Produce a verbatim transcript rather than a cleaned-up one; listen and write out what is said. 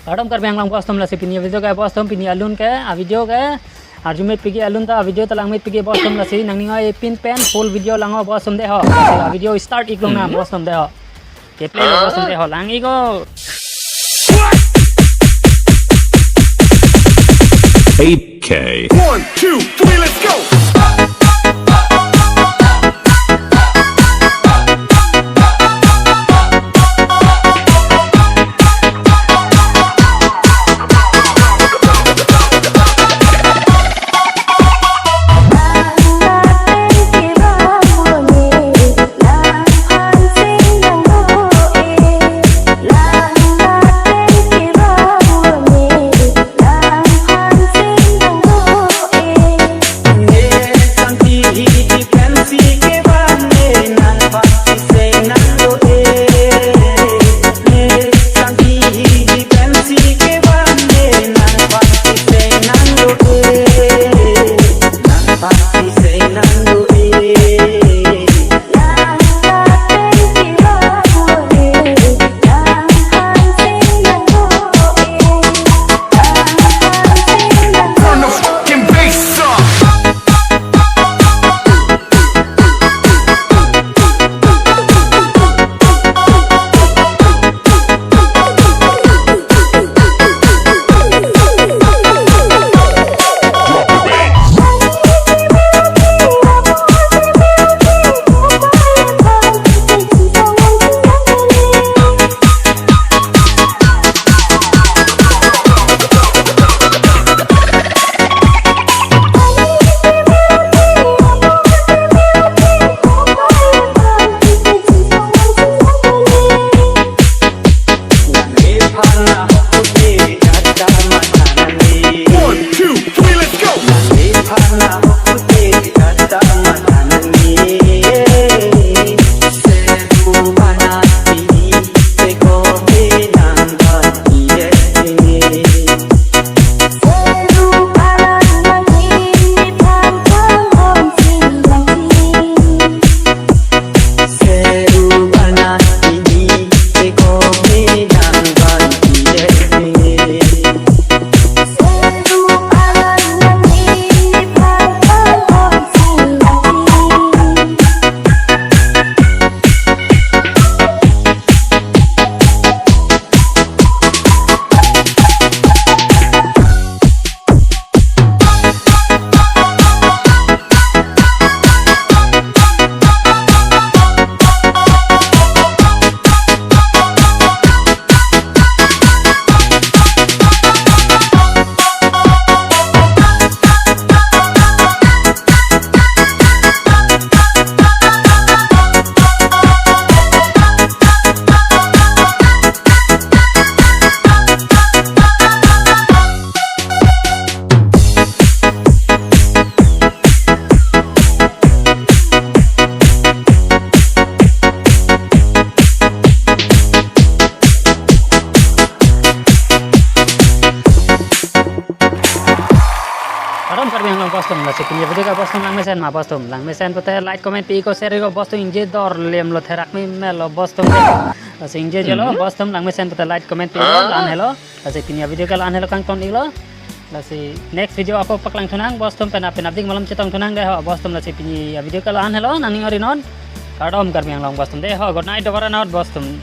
Kardom Karbi Anglong bostum, lasi pini video ke bostum, pini alun ke, a video ke arjumepik ke, alun ta a video ta langmepik ke bostum, lasi nangning oi pin pen full video lang-o bostum dei ho. Lasi a video start ik lonang bostum dei ho. Ke play lo bostum dei ho, lang ik o. Eight K. One, two, three, let's go! Turn the fucking bass up. One, two, three, let's go! Kardom Karbi Anglong bostum, lasi pini video ke bostum langmesen ma bostum. Langmesen pute like, comment pi ik o, share ik o bostum, ingje dor lem lo, therak me melo bostum. Lasi ingje jelo bostum, langmesen pute like, comment pi ik o, la-an helo. Lasi pini video ke la-an helo, kangton ik lo. Lasi next video ako paklang thunang bostum, pen apin apdik malom chetong thunang dei ho bostum. Lasi pini video ke la-an helo, nangning ori non. Kardom Karbi Anglong bostum dei ho. Good night, over and out bostum.